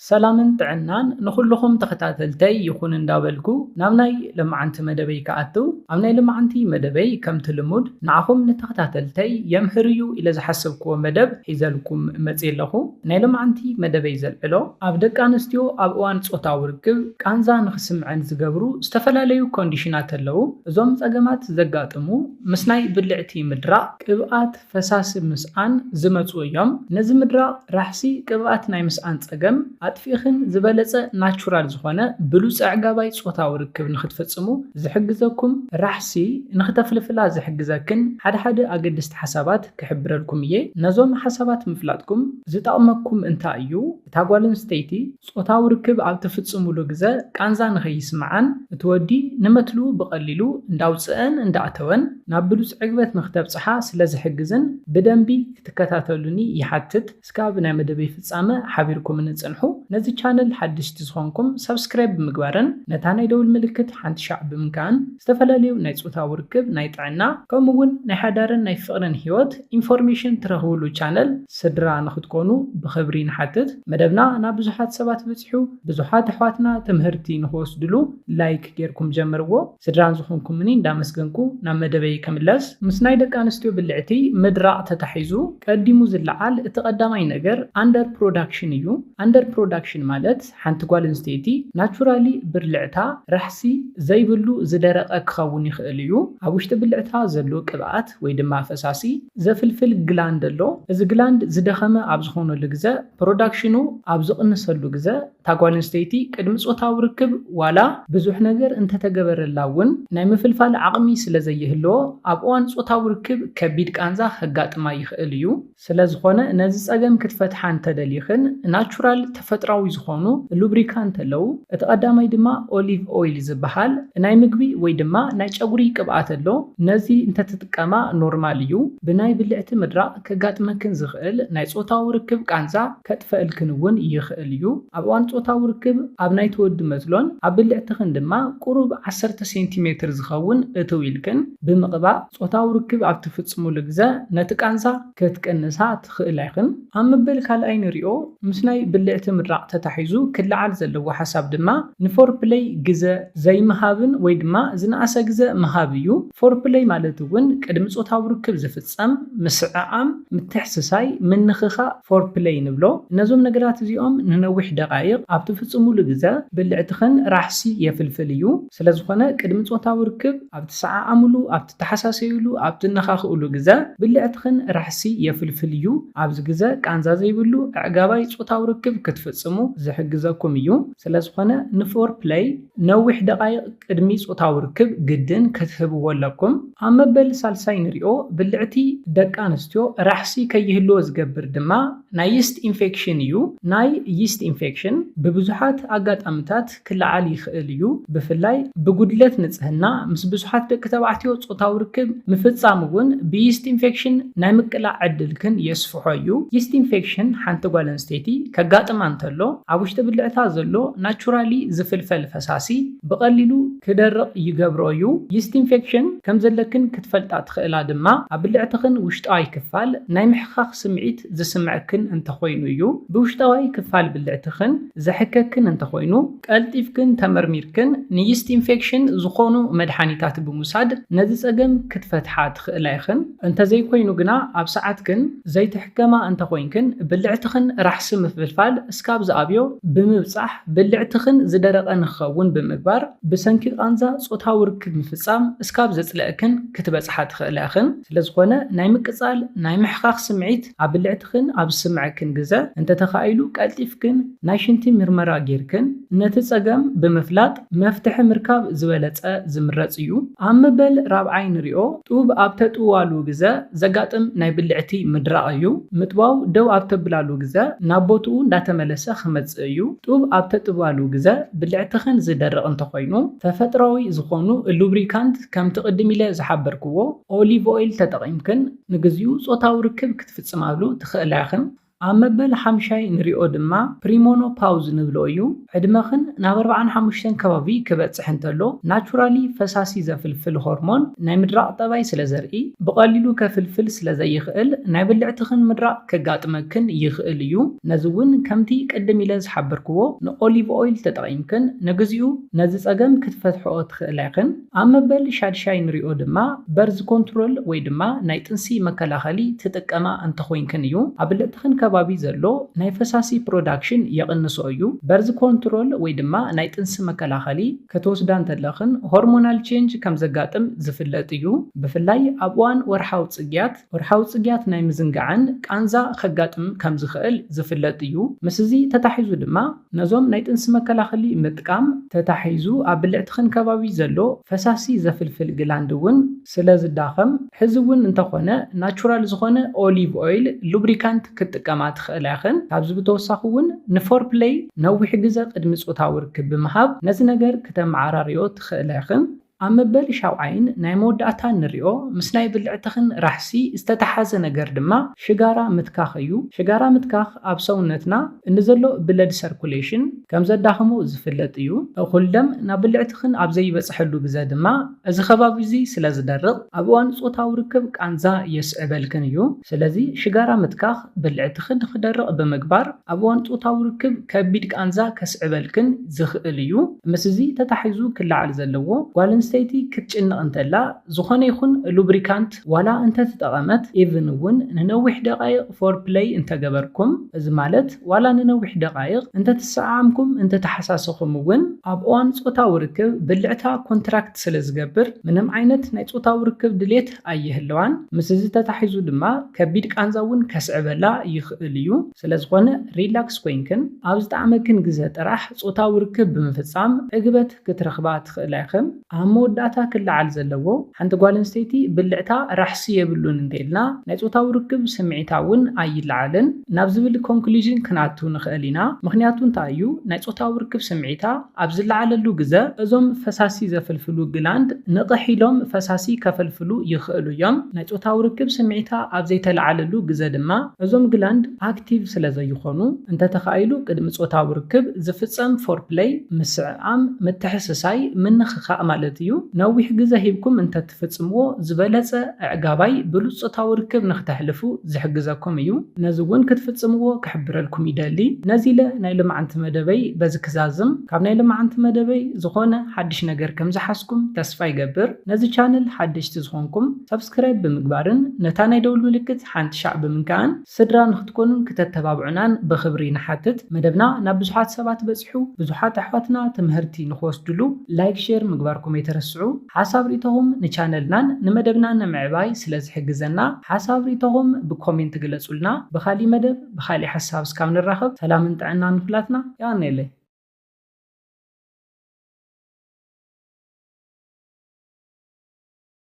ሰላምን ጥዕናን ንኹልኹም ተኸታተልተይ ይኹን እንዳበልኩ ናብ ናይ ለማዓንቲ መደበይ ክኣትው፣ ኣብ ናይ ለማዓንቲ መደበይ ከምቲ ልሙድ ንዓኹም ንተኸታተልተይ የምህር እዩ ኢለ ዝሓሰብክዎ መደብ ሒዘልኩም መፅየ ኣለኹ። ናይ ለማዓንቲ መደበይ ዘልዕሎ ኣብ ደቂ ኣንስትዮ ኣብ እዋን ፆታዊ ርክብ ቃንዛ ንኽስምዐን ዝገብሩ ዝተፈላለዩ ኮንዲሽናት ኣለዉ። እዞም ፀገማት ዘጋጥሙ ምስ ናይ ብልዕቲ ምድራቕ፣ ቅብኣት፣ ፈሳሲ ምስኣን ዝመፁ እዮም። ነዚ ምድራቕ ራሕሲ ቅብኣት ናይ ምስኣን ፀገም ኣጥፊእኽን ዝበለፀ ናቹራል ዝኾነ ብሉፅ ኣዕጋባይ ፆታዊ ርክብ ንኽትፍፅሙ ዝሕግዘኩም ራሕሲ ንኽተፍልፍላ ዝሕግዘክን ሓደ ሓደ ኣገደስቲ ሓሳባት ክሕብረልኩም እየ። ነዞም ሓሳባት ምፍላጥኩም ዝጠቕመኩም እንታይ እዩ? እታ ጓል ኣንስተይቲ ጾታዊ ርክብ ኣብ ትፍጽሙሉ ግዘ ቃንዛ ንኸይስምዓን እቲ ወዲ ንመትልኡ ብቐሊሉ እንዳውጽአን እንዳኣተወን ናብ ብሉጽ ዕግበት ንኽተብጽሓ ስለ ዝሕግዝን ብደንቢ ክትከታተሉኒ ይሓትት። እስካብ ናይ መደበይ ፍጻመ ሓቢርኩምኒ ጽንሑ። ነዚ ቻነል ሓደሽቲ ዝኾንኩም ሳብስክራይብ ብምግባርን ነታ ናይ ደውል ምልክት ሓንቲ ሻዕ ብምንካእን ዝተፈላለዩ ናይ ጾታዊ ርክብ፣ ናይ ጥዕና ከምኡ እውን ናይ ሓዳርን ናይ ፍቕርን ህይወት ኢንፎርሜሽን ትረኽብሉ ቻነል ስድራ ንኽትኮኑ ብኽብሪ ንሓትት። መደብና ናብ ብዙሓት ሰባት በጺሑ ብዙሓት ኣሕዋትና ትምህርቲ ንኽወስድሉ ላይክ ጌርኩም ጀምርዎ። ስድራን ዝኾንኩምኒ እንዳመስገንኩ ናብ መደበይ ከምለስ። ምስ ናይ ደቂ ኣንስትዮ ብልዕቲ ምድራቕ ተታሒዙ ቀዲሙ ዝለዓል እቲ ቀዳማይ ነገር ኣንደር ፕሮዳክሽን እዩ። ኣንደር ፕሮዳክሽን ማለት ሓንቲ ጓል ኣንስተይቲ ናቹራሊ ብልዕታ ራሕሲ ዘይብሉ ዝደረቐ ክኸውን ይኽእል እዩ። ኣብ ውሽጢ ብልዕታ ዘሎ ቅብኣት ወይ ድማ ፈሳሲ ዘፍልፍል ግላንድ ኣሎ። እዚ ግላንድ ዝደኸመ ኣብ ዝኾነሉ ግዘ ፕሮዳክሽኑ ኣብ ዝቕንሰሉ ግዘ እታ ጓል ኣንስተይቲ ቅድሚ ጾታዊ ርክብ ዋላ ብዙሕ ነገር እንተተገበረላ እውን ናይ ምፍልፋል ዓቕሚ ስለ ዘይህልዎ ኣብ እዋን ጾታዊ ርክብ ከቢድ ቃንዛ ከጋጥማ ይኽእል እዩ። ስለ ዝኾነ ነዚ ጸገም ክትፈትሓ እንተደሊኽን ናቹራል ተፈጥራዊ ዝኾኑ ሉብሪካንት ኣለዉ። እቲ ቀዳማይ ድማ ኦሊቭ ኦይል ዝበሃል ናይ ምግቢ ወይ ድማ ናይ ጨጉሪ ቅብኣት ኣሎ። ነዚ እንተትጥቀማ ኖርማል እዩ። ብናይ ብልዕቲ ምድራቕ ከጋጥመክን ዝኽእል ናይ ጾታዊ ርክብ ቃንዛ ከጥፈእልክን እውን ይኽእል እዩ። ኣብ እዋን ጾታዊ ርክብ ኣብ ናይ ተወዲ መትሎን ኣብ ብልዕትኽን ድማ ቁሩብ ዓሰርተ ሴንቲሜትር ዝኸውን እትው ኢልክን ብምቕባእ ጾታዊ ርክብ ኣብ ትፍጽሙሉ ግዘ ነቲ ቃንዛ ክትቅንሳ ትኽእላ ኢኽን። ኣብ መበል ካልኣይ ንሪኦ ምስ ናይ ብልዕቲ ምድራቕ ተታሒዙ ክለዓል ዘለዎ ሓሳብ ድማ ንፎርፕለይ ግዘ ዘይምሃብን ወይ ድማ ዝነኣሰ ግዘ ምሃብ እዩ። ፎርፕለይ ማለት እውን ቅድሚ ጾታዊ ርክብ ዝፍጸም ምስዕዓም፣ ምትሕስሳይ፣ ምንኽኻእ ፎርፕለይ ንብሎ። ነዞም ነገራት እዚኦም ንነዊሕ ደቓይቕ ኣብ ትፍጽሙሉ ግዘ ብልዕትኽን ራሕሲ የፍልፍል እዩ። ስለ ዝኾነ ቅድሚ ጾታዊ ርክብ ኣብ ትሰዓዓምሉ፣ ኣብ ትተሓሳሰዩሉ፣ ኣብ ትነኻኽእሉ ግዘ ብልዕትኽን ራሕሲ የፍልፍል እዩ። ኣብዚ ግዘ ቃንዛ ዘይብሉ ኣዕጋባይ ጾታዊ ርክብ ክትፍጽሙ ዝሕግዘኩም እዩ። ስለ ዝኾነ ንፎርፕለይ ነዊሕ ደቓይቕ ቅድሚ ጾታዊ ርክብ ግድን ክትህብዎ ኣለኩም። ኣብ መበል ሳልሳይ ንሪኦ ብልዕቲ ደቂ ኣንስትዮ ራሕሲ ከይህልዎ ዝገብር ድማ ናይ ይስት ኢንፌክሽን እዩ። ናይ ይስት ኢንፌክሽን ብብዙሓት ኣጋጣሚታት ክለዓል ይኽእል እዩ። ብፍላይ ብጉድለት ንጽህና ምስ ብዙሓት ደቂ ተባዕትዮ ጾታዊ ርክብ ምፍጻም እውን ብይስት ኢንፌክሽን ናይ ምቅላዕ ዕድልክን የስፍሖ እዩ። ይስት ኢንፌክሽን ሓንቲ ጓል ኣንስተይቲ ከጋጥማ እንተሎ ኣብ ውሽጢ ብልዕታ ዘሎ ናቹራሊ ዝፍልፈል ፈሳሲ ብቐሊሉ ክደርቕ ይገብሮ እዩ። ይስት ኢንፌክሽን ከም ዘለክን ክትፈልጣ ትኽእላ ድማ ኣብ ብልዕትኽን ውሽጣዊ ክፋል ናይ ምሕኻኽ ስምዒት ዝስምዐክን እንተኾይኑ እዩ። ብውሽጣዊ ክፋል ብልዕትኽን ዘሕከክን እንተኾይኑ ቀልጢፍክን ተመርሚርክን ንይስት ኢንፌክሽን ዝኾኑ መድሓኒታት ብምውሳድ ነዚ ጸገም ክትፈትሓ ትኽእላ ኢኽን። እንተዘይኮይኑ ግና ኣብ ሰዓትክን ዘይትሕከማ እንተኾይንክን ብልዕትኽን ራሕሲ ምፍልፋል እስካብ ዝኣብዮ ብምብጻሕ ብልዕትኽን ዝደረቐ ንክኸውን ብምግባር ብሰንኪ ቃንዛ ጾታዊ ርክብ ምፍጻም እስካብ ዘጽለእክን ክትበጽሓ ትኽእላ ኢኽን። ስለ ዝኾነ ናይ ምቅጻል ናይ ምሕኻኽ ስምዒት ኣብ ብልዕትኽን ኣብ ዝስምዐክን ግዘ እንተተኻኢሉ ቀልጢፍክን ናይ ሽንቲ ምርመራ ጌርክን ነቲ ጸገም ብምፍላጥ መፍትሒ ምርካብ ዝበለጸ ዝምረጽ እዩ። ኣብ መበል ራብዓይ ንሪኦ ጡብ ኣብ ተጥዋሉ ግዘ ዘጋጥም ናይ ብልዕቲ ምድራቕ እዩ። ምጥዋው ደው ኣብ ተብላሉ ግዘ ናብ ቦትኡ እንዳተመለሰ ክመጽእ እዩ። ጡብ ኣብ ተጥዋሉ ግዘ ብልዕትኽን ዝደርቕ እንተኾይኑ ተፈጥራዊ ዝኾኑ ሉብሪካንት ከምቲ ቅድም ኢለ ዝሓበርክዎ ኦሊቭ ኦይል ተጠቒምክን ንግዚኡ ጾታዊ ርክብ ክትፍጽማሉ ትኽእላ ኢኽን። ኣብ መበል ሓምሻይ ንሪኦ ድማ ፕሪሞኖፓውዝ ንብሎ እዩ። ዕድመኽን ናብ ኣርባዓን ሓሙሽተን ከባቢ ክበጽሕ እንተሎ ናቹራሊ ፈሳሲ ዘፍልፍል ሆርሞን ናይ ምድራቕ ጠባይ ስለ ዘርኢ ብቐሊሉ ከፍልፍል ስለ ዘይኽእል ናይ ብልዕትኽን ምድራቕ ከጋጥመክን ይኽእል እዩ። ነዚ እውን ከምቲ ቅድም ኢለ ዝሓበርክዎ ንኦሊቭ ኦይል ተጠቒምክን ንግዚኡ ነዚ ጸገም ክትፈትሕኦ ትኽእላ ኢኽን። ኣብ መበል ሻድሻይ ንሪኦ ድማ በርዝ ኮንትሮል ወይ ድማ ናይ ጥንሲ መከላኸሊ ትጥቀማ እንተኾይንክን እዩ። ኣብ ብልዕትኽን ከባቢ ዘሎ ናይ ፈሳሲ ፕሮዳክሽን የቕንሶ እዩ። በርዝ ኮንትሮል ወይ ድማ ናይ ጥንሲ መከላኸሊ ክትወስዳ እንተለኽን ሆርሞናል ቼንጅ ከም ዘጋጥም ዝፍለጥ እዩ። ብፍላይ ኣብ እዋን ወርሓዊ ጽግያት፣ ወርሓዊ ጽግያት ናይ ምዝንጋዕን ቃንዛ ከጋጥም ከም ዝኽእል ዝፍለጥ እዩ። ምስ እዚ ተታሒዙ ድማ ነዞም ናይ ጥንሲ መከላኸሊ ምጥቃም ተታሒዙ ኣብ ብልዕትኽን ከባቢ ዘሎ ፈሳሲ ዘፍልፍል ግላንድ እውን ስለ ዝዳኸም፣ ሕዚ እውን እንተኾነ ናቹራል ዝኾነ ኦሊቭ ኦይል ሉብሪካንት ክትጥቀማ ትኽእላ ኢኽን። ካብዚ ብተወሳኺ እውን ንፎር ፕለይ ነዊሕ ግዘ ቅድሚ ጾታዊ ርክብ ብምሃብ ነዚ ነገር ክተመዓራርዮ ትኽእላ ኢኽን። ኣብ መበል ሻውዓይን ናይ መወዳእታ ንሪኦ ምስ ናይ ብልዕትኽን ራሕሲ ዝተተሓዘ ነገር ድማ ሽጋራ ምትካኽ እዩ። ሽጋራ ምትካኽ ኣብ ሰውነትና እንዘሎ ብለድ ሰርኩሌሽን ከም ዘዳኽሞ ዝፍለጥ እዩ። እኹል ደም ናብ ብልዕትኽን ኣብ ዘይበጽሐሉ ግዘ ድማ እዚ ከባቢ እዚ ስለ ዝደርቕ ኣብ እዋን ጾታዊ ርክብ ቃንዛ የስዕበልክን እዩ። ስለዚ ሽጋራ ምትካኽ ብልዕትኽን ክደርቕ ብምግባር ኣብ እዋን ጾታዊ ርክብ ከቢድ ቃንዛ ከስዕበልክን ዝኽእል እዩ። ምስ እዚ ተታሒዙ ክለዓል ዘለዎ ጓል ኣንስተይቲ ክትጭነቕ እንተላ ዝኾነ ይኹን ሉብሪካንት ዋላ እንተተጠቐመት ኢቭን እውን ንነዊሕ ደቓይቕ ፎር ፕለይ እንተገበርኩም እዚ ማለት ዋላ ንነዊሕ ደቓይቕ እንተተሰዓዓምኩም እንተተሓሳሰኹም እውን ኣብ እዋን ጾታዊ ርክብ ብልዕታ ኮንትራክት ስለ ዝገብር ምንም ዓይነት ናይ ጾታዊ ርክብ ድሌት ኣይህልዋን። ምስ እዚ ተታሒዙ ድማ ከቢድ ቃንዛ እውን ከስዕበላ ይኽእል እዩ። ስለ ዝኾነ ሪላክስ ኮይንክን ኣብ ዝጠዓመክን ግዘ ጥራሕ ጾታዊ ርክብ ብምፍጻም ዕግበት ክትረኽባ ትኽእላ ኢኽን። ኣብ መወዳእታ ክለዓል ዘለዎ ሓንቲ ጓል ኣንስተይቲ ብልዕታ ራሕሲ የብሉን እንተኢልና ናይ ጾታዊ ርክብ ስምዒታ እውን ኣይለዓልን ናብ ዝብል ኮንክሉዥን ክንኣቱ ንኽእል ኢና። ምኽንያቱ እንታይ እዩ? ናይ ጾታዊ ርክብ ስምዒታ ኣብ ዝለዓለሉ ግዘ እዞም ፈሳሲ ዘፍልፍሉ ግላንድ ንቕሕ ኢሎም ፈሳሲ ከፈልፍሉ ይኽእሉ እዮም። ናይ ጾታዊ ርክብ ስምዒታ ኣብ ዘይተለዓለሉ ግዘ ድማ እዞም ግላንድ ኣክቲቭ ስለ ዘይኾኑ እንተተኻኢሉ ቅድሚ ጾታዊ ርክብ ዝፍጸም ፎር ፕለይ፣ ምስዕዓም፣ ምትሕስሳይ፣ ምንኽኻእ ማለት እዩ። ነዊሕ ግዘ ሂብኩም እንተትፍጽምዎ ዝበለጸ ኣዕጋባይ ብሉጽ ጾታዊ ርክብ ንክተሕልፉ ዝሕግዘኩም እዩ። ነዚ እውን ክትፍጽምዎ ክሕብረልኩም ይደሊ። ነዚ ኢለ ናይ ሎማዓንቲ መደበይ በዚ ክዛዝም። ካብ ናይ ሎማዓንቲ መደበይ ዝኾነ ሓድሽ ነገር ከም ዝሓዝኩም ተስፋ ይገብር። ነዚ ቻነል ሓደሽቲ ዝኾንኩም ሰብስክራይብ ብምግባርን ነታ ናይ ደውል ምልክት ሓንቲ ሻዕ ብምንካእን ስድራ ንክትኮኑን ክተተባብዑናን ብኽብሪ ንሓትት። መደብና ናብ ብዙሓት ሰባት በጺሑ ብዙሓት ኣሕዋትና ትምህርቲ ንክወስድሉ ላይክ ሼር ምግባርኩም ኣይትረስዑ። ሓሳብ ሪኢቶኹም ንቻነልናን ንመደብናን ንምዕባይ ስለ ዝሕግዘና ሓሳብ ሪኢቶኹም ብኮሜንት ግለጹልና። ብኻሊእ መደብ ብኻሊእ ሓሳብ እስካብ ንራኸብ ሰላምን ጥዕናን ንኹላትና። የቐንየለይ።